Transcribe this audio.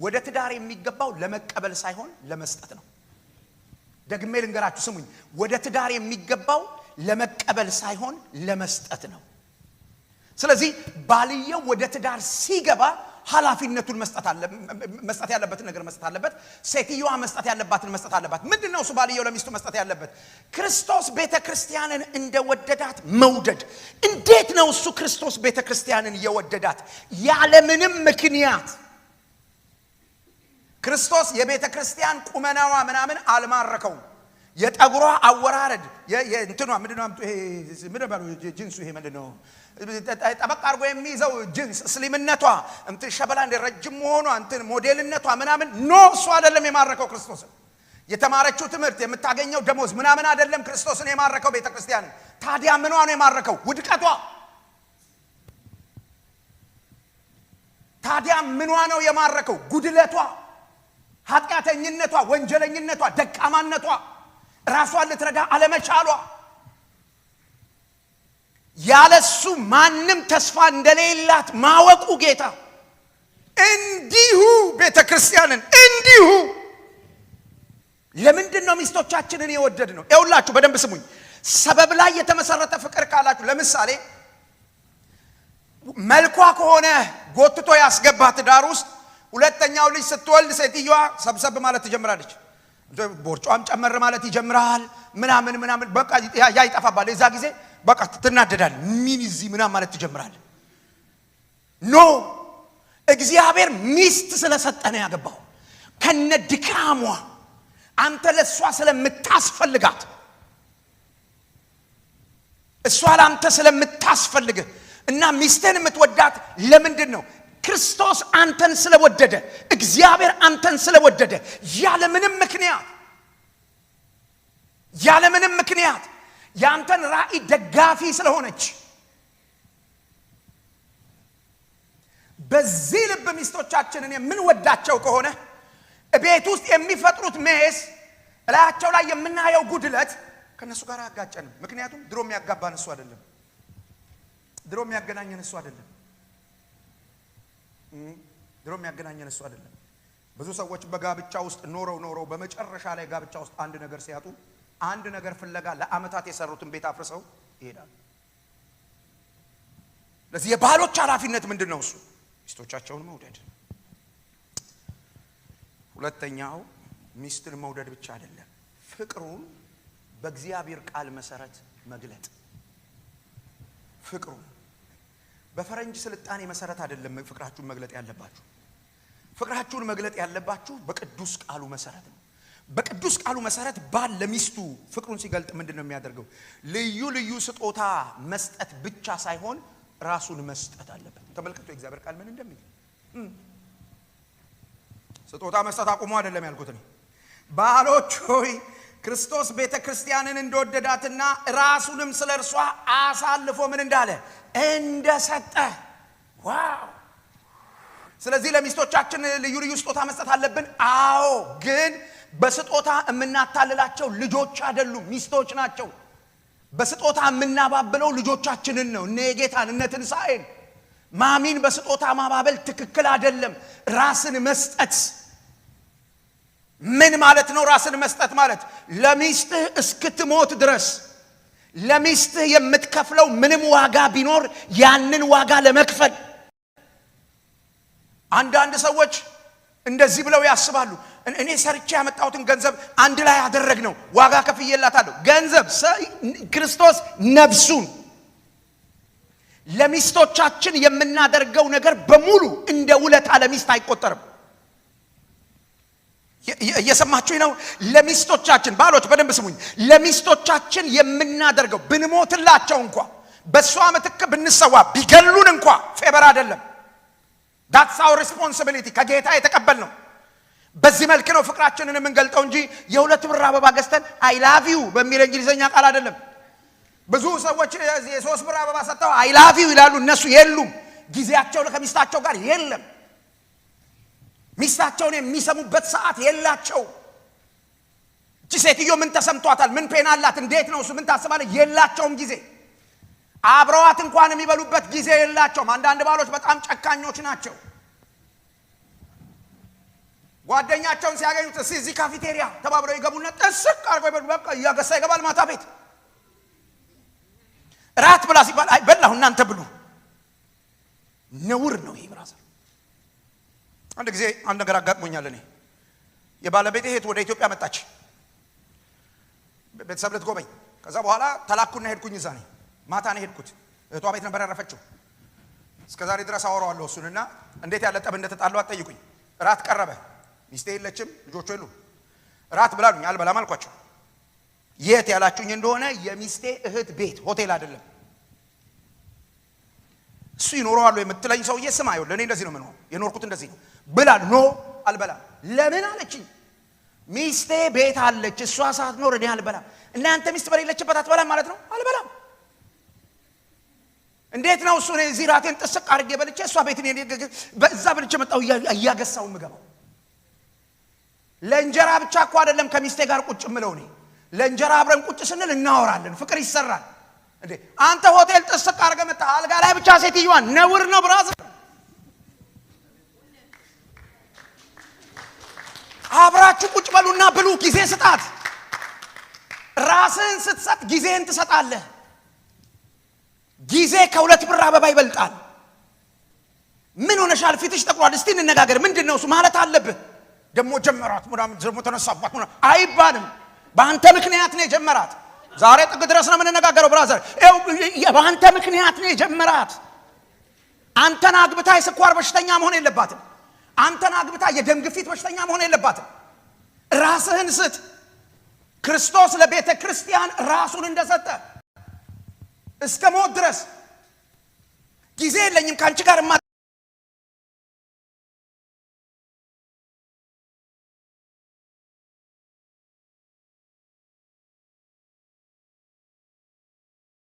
ወደ ትዳር የሚገባው ለመቀበል ሳይሆን ለመስጠት ነው። ደግሜ ልንገራችሁ ስሙኝ። ወደ ትዳር የሚገባው ለመቀበል ሳይሆን ለመስጠት ነው። ስለዚህ ባልየው ወደ ትዳር ሲገባ ኃላፊነቱን መስጠት ያለበትን ነገር መስጠት አለበት። ሴትዮዋ መስጠት ያለባትን መስጠት አለባት። ምንድን ነው እሱ ባልየው ለሚስቱ መስጠት ያለበት? ክርስቶስ ቤተ ክርስቲያንን እንደወደዳት መውደድ። እንዴት ነው እሱ ክርስቶስ ቤተ ክርስቲያንን የወደዳት? ያለምንም ምክንያት። ክርስቶስ የቤተ ክርስቲያን ቁመናዋ ምናምን አልማረከውም። የጠጉሯ አወራረድ፣ እንትኗ ምንድነው? ይሄ ምንድነው? ጅንሱ ይሄ ምንድነው? ጠበቅ አድርጎ የሚይዘው ጅንስ፣ slim ነቷ፣ እንትን ሸበላ እንደ ረጅም መሆኗ፣ እንትን ሞዴልነቷ ምናምን፣ no፣ እሱ አይደለም የማረከው ክርስቶስን። የተማረችው ትምህርት፣ የምታገኘው ደሞዝ ምናምን አይደለም ክርስቶስን የማረከው ቤተ ክርስቲያንን። ታዲያ ምኗ ነው የማረከው? ውድቀቷ። ታዲያ ምኗ ነው የማረከው? ጉድለቷ፣ ኃጢአተኝነቷ፣ ወንጀለኝነቷ፣ ደካማነቷ፣ ራሷን ልትረዳ አለመቻሏ፣ ያለሱ ማንም ተስፋ እንደሌላት ማወቁ። ጌታ እንዲሁ ቤተ ክርስቲያንን እንዲሁ። ለምንድን ነው ሚስቶቻችንን የወደድነው? ይኸውላችሁ በደንብ ስሙኝ። ሰበብ ላይ የተመሰረተ ፍቅር ካላችሁ፣ ለምሳሌ መልኳ ከሆነ ጎትቶ ያስገባ ትዳር ውስጥ፣ ሁለተኛው ልጅ ስትወልድ ሴትዮዋ ሰብሰብ ማለት ትጀምራለች። ቦርጯም ጨመር ማለት ይጀምራል። ምናምን ምናምን በቃ ያ ይጠፋባል። የዛ ጊዜ በቃ ትናደዳል። ምን እዚህ ምናምን ማለት ትጀምራል። No፣ እግዚአብሔር ሚስት ስለሰጠ ነው ያገባው። ከነ ድካሟ አንተ ለእሷ ስለምታስፈልጋት፣ እሷ ለአንተ ስለምታስፈልግህ እና ሚስትህን የምትወዳት ለምንድን ነው? ክርስቶስ አንተን ስለወደደ፣ እግዚአብሔር አንተን ስለወደደ፣ ያለምንም ምክንያት፣ ያለምንም ምክንያት የአንተን ራእይ ደጋፊ ስለሆነች። በዚህ ልብ ሚስቶቻችንን የምንወዳቸው ከሆነ ቤት ውስጥ የሚፈጥሩት mess፣ እላያቸው ላይ የምናየው ጉድለት ከእነሱ ጋር አያጋጨንም። ምክንያቱም ድሮ የሚያጋባን እሱ አይደለም። ድሮ የሚያገናኘን እሱ አይደለም። ድሮ የሚያገናኘን እሱ አይደለም። ብዙ ሰዎች በጋብቻ ውስጥ ኖረው ኖረው በመጨረሻ ላይ ጋብቻ ውስጥ አንድ ነገር ሲያጡ አንድ ነገር ፍለጋ ለዓመታት የሰሩትን ቤት አፍርሰው ይሄዳሉ። ለዚህ የባሎች ኃላፊነት ምንድን ነው? እሱ ሚስቶቻቸውን መውደድ። ሁለተኛው ሚስትን መውደድ ብቻ አይደለም፣ ፍቅሩን በእግዚአብሔር ቃል መሰረት መግለጥ። ፍቅሩን በፈረንጅ ስልጣኔ መሰረት አይደለም ፍቅራችሁን መግለጥ ያለባችሁ። ፍቅራችሁን መግለጥ ያለባችሁ በቅዱስ ቃሉ መሰረት ነው። በቅዱስ ቃሉ መሰረት ባል ለሚስቱ ፍቅሩን ሲገልጥ ምንድን ነው የሚያደርገው? ልዩ ልዩ ስጦታ መስጠት ብቻ ሳይሆን ራሱን መስጠት አለበት። ተመልከቱ የእግዚአብሔር ቃል ምን እንደሚል። ስጦታ መስጠት አቁሞ አይደለም ያልኩት እኔ። ባሎች ሆይ፣ ክርስቶስ ቤተ ክርስቲያንን እንደወደዳትና ራሱንም ስለ እርሷ አሳልፎ ምን እንዳለ? እንደሰጠ። Wow! ስለዚህ ለሚስቶቻችን ልዩ ልዩ ስጦታ መስጠት አለብን። አዎ፣ ግን በስጦታ የምናታልላቸው ልጆች አይደሉም፣ ሚስቶች ናቸው። በስጦታ የምናባብለው ልጆቻችንን ነው። እነ የጌታን፣ እነ ትንሣኤን፣ ማሚን በስጦታ ማባበል ትክክል አይደለም። ራስን መስጠት ምን ማለት ነው? ራስን መስጠት ማለት ለሚስትህ እስክትሞት ድረስ ለሚስትህ የምትከፍለው ምንም ዋጋ ቢኖር ያንን ዋጋ ለመክፈል። አንዳንድ ሰዎች እንደዚህ ብለው ያስባሉ። እኔ ሰርቼ ያመጣሁትን ገንዘብ አንድ ላይ ያደረግነው ዋጋ ከፍዬላታለሁ። ገንዘብ ክርስቶስ ነፍሱን። ለሚስቶቻችን የምናደርገው ነገር በሙሉ እንደ ውለታ ለሚስት አይቆጠርም። እየሰማችሁኝ ነው? ለሚስቶቻችን፣ ባሎች በደንብ ስሙኝ። ለሚስቶቻችን የምናደርገው ብንሞትላቸው እንኳ፣ በእሷ ምትክ ብንሰዋ፣ ቢገሉን እንኳ favor አይደለም። That's our responsibility፣ ከጌታ የተቀበልነው። በዚህ መልክ ነው ፍቅራችንን የምንገልጠው እንጂ የ2 ብር አበባ ገዝተን "I love you" በሚል እንግሊዝኛ ቃል አይደለም። ብዙ ሰዎች የ3 ብር አበባ ሰጥተው "I love you" ይላሉ። እነሱ የሉም፣ ጊዜያቸው ከሚስታቸው ጋር የለም። ሚስታቸውን የሚሰሙበት ሰዓት የላቸው። እቺ ሴትዮ ምን ተሰምቷታል? ምን pain አላት? እንዴት ነው እሱ? ምን ታስባለች? የላቸውም ጊዜ። አብረዋት እንኳን የሚበሉበት ጊዜ የላቸውም። አንዳንድ ባሎች በጣም ጨካኞች ናቸው። ጓደኛቸውን ሲያገኙት እስኪ እዚህ ካፌቴሪያ ተባብረው ይገቡና ጥስቅ አድርገው ይበሉ። በቃ እያገሳ ይገባል ማታ ቤት። እራት ብላ ሲባል አይ በላሁ እናንተ ብሉ። ነውር ነው ይሄ brother። አንድ ጊዜ አንድ ነገር አጋጥሞኛል። እኔ የባለቤቴ እህት ወደ ኢትዮጵያ መጣች ቤተሰብ ልትጎበኝ። ከዛ በኋላ ተላኩና ሄድኩኝ። እዛ ነኝ፣ ማታ ነው ሄድኩት። እህቷ ቤት ነበር ያረፈችው። እስከ ዛሬ ድረስ አወራዋለሁ እሱንና እንዴት ያለ ጠብ እንደተጣሉ አትጠይቁኝ። እራት ቀረበ። ሚስቴ የለችም፣ ልጆቹ የሉም። እራት ብላሉኝ፣ አልበላም አልኳቸው። የት ያላችሁኝ እንደሆነ የሚስቴ እህት ቤት፣ ሆቴል አይደለም። እሱ ይኖረዋል የምትለኝ ሰውዬ ስማ፣ ይኸውልህ እኔ እንደዚህ ነው የምኖረው፣ የኖርኩት እንደዚህ ነው። ብላ no አልበላም። ለምን አለችኝ። ሚስቴ ቤት አለች፣ እሷ ሳትኖር እኔ አልበላም። እናንተ ሚስት በሌለችበት አትበላም ማለት ነው? አልበላም። እንዴት ነው እሱ? እኔ እዚህ ራቴን ጥስቅ አድርጌ በልቼ እሷ ቤት እኔ በዛ በልቼ መጣሁ እያገሳው የምገባው። ለእንጀራ ብቻ እኮ አይደለም ከሚስቴ ጋር ቁጭ ምለው። እኔ ለእንጀራ አብረን ቁጭ ስንል እናወራለን፣ ፍቅር ይሰራል። እንዴ አንተ ሆቴል ጥስቅ አድርገህ መጣህ አልጋ ላይ ብቻ ሴትዮዋን፣ ነውር ነው brother። አብራችሁ ቁጭ በሉና ብሉ፣ ጊዜ ስጣት። ራስህን ስትሰጥ ጊዜህን ትሰጣለህ። ጊዜ ከ2 ብር አበባ ይበልጣል። ምን ሆነሻል? ፊትሽ ጠቁሯል። እስቲ እንነጋገር። ምንድን ነው እሱ ማለት አለብህ። ደግሞ ጀመራት ምናምን ደግሞ ተነሳባት ምናምን አይባልም። በአንተ ምክንያት ነው የጀመራት። ዛሬ ጥግ ድረስ ነው የምንነጋገረው brother። ይኸው በአንተ ምክንያት ነው የጀመራት። አንተን አግብታ የስኳር በሽተኛ መሆን የለባትም። አንተን አግብታ የደም ግፊት በሽተኛ መሆን የለባትም። ራስህን ስጥ። ክርስቶስ ለቤተ ክርስቲያን ራሱን እንደሰጠ እስከ ሞት ድረስ። ጊዜ የለኝም ከአንቺ ጋር